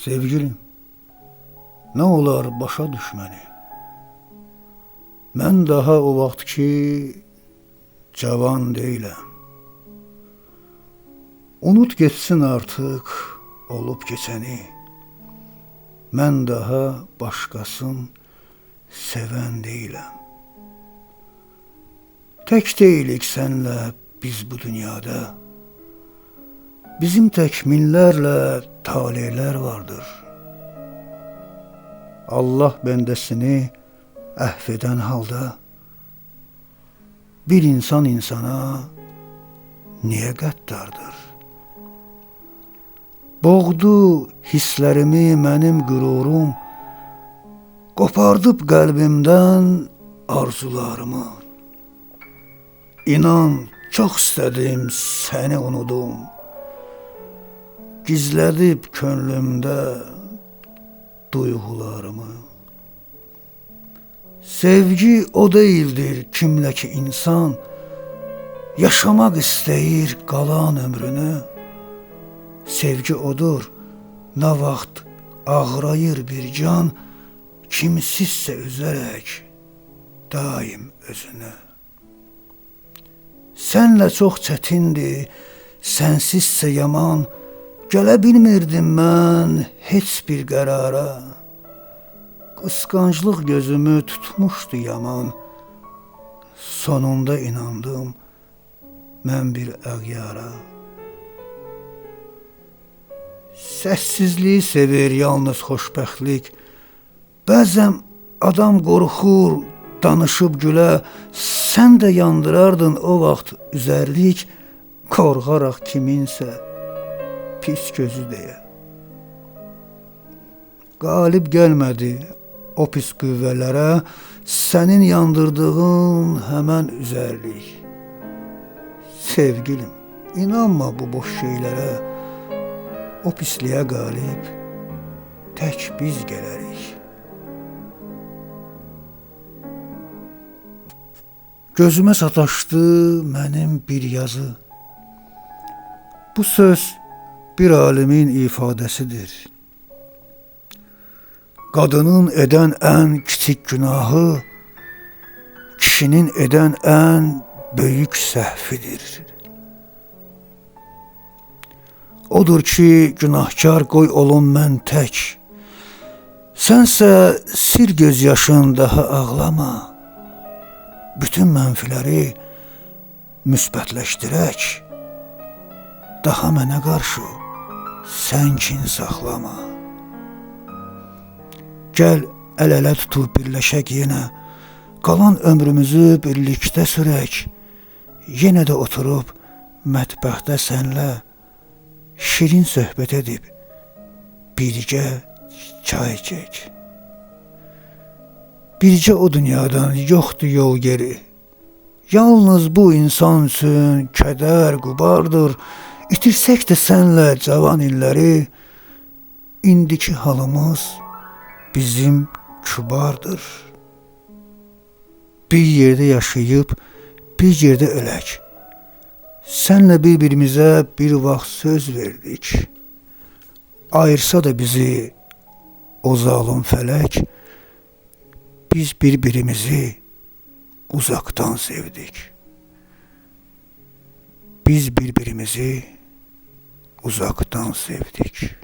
Sevgilim, nə olar başa düş məni. Mən daha o vaxt ki cavan deyiləm. Unut getsin artıq olub keçəni. Mən daha başqasın sevən deyiləm. Tək deyilik sənlə biz bu dünyada. Bizim tək minlərlə taleylər vardır. Allah bəndəsini əhv edən halda bir insan insana niyə qəddardır? Boğdu hisslərimi mənim qürurum, qopardıb qəlbimdən arzularımı. İnan, çox istədim səni unudum, gizlədib könlümdə duyğularımı. Sevgi o deyildir kimlə ki insan yaşamaq istəyir qalan ömrünü. Sevgi odur, nə vaxt ağrayır bir can, kimsizsə üzərək daim özünü. Sənlə çox çətindir, sənsizsə yaman, gələ bilmirdim mən heç bir qərara. Qısqanclıq gözümü tutmuşdu yaman, sonunda inandım mən bir əğyara. Səssizliyi sevir yalnız xoşbəxtlik, bəzən adam qorxur, danışıb gülə, sən də yandırardın o vaxt üzərlik, qorxaraq kiminsə pis gözü deyə. Qalib gəlmədi o pis qüvvələrə, sənin yandırdığın həmən üzərlik. Sevgilim, inanma bu boş şeylərə, o pisliyə qalib tək biz gələrik. Gözümə sataşdı mənim bir yazı. Bu söz bir alimin ifadəsidir. Qadının edən ən kiçik günahı, kişinin edən ən böyük səhvidir. Odur ki, günahkar qoy olum mən tək, sənsə sil göz yaşın daha ağlama. Bütün mənfiləri müsbətləşdirək, daha mənə qarşı sən kin saxlama. Gəl əl-ələ tutub birləşək yenə, qalan ömrümüzü birlikdə sürək, yenə də oturub mətbəxdə sənlə şirin söhbət edib birgə çay içək. Bircə o dünyadan yoxdur yol geri. Yalnız bu insan üçün kədər qubardır. İtirsək də sənlə cavan illəri, indiki halımız bizim kübardır. Bir yerdə yaşayıb, bir yerdə ölək. Sənlə bir-birimizə bir vaxt söz verdik. Ayırsa da bizi o zalım fələk, biz bir-birimizi uzaqdan sevdik. Biz bir-birimizi uzaqdan sevdik.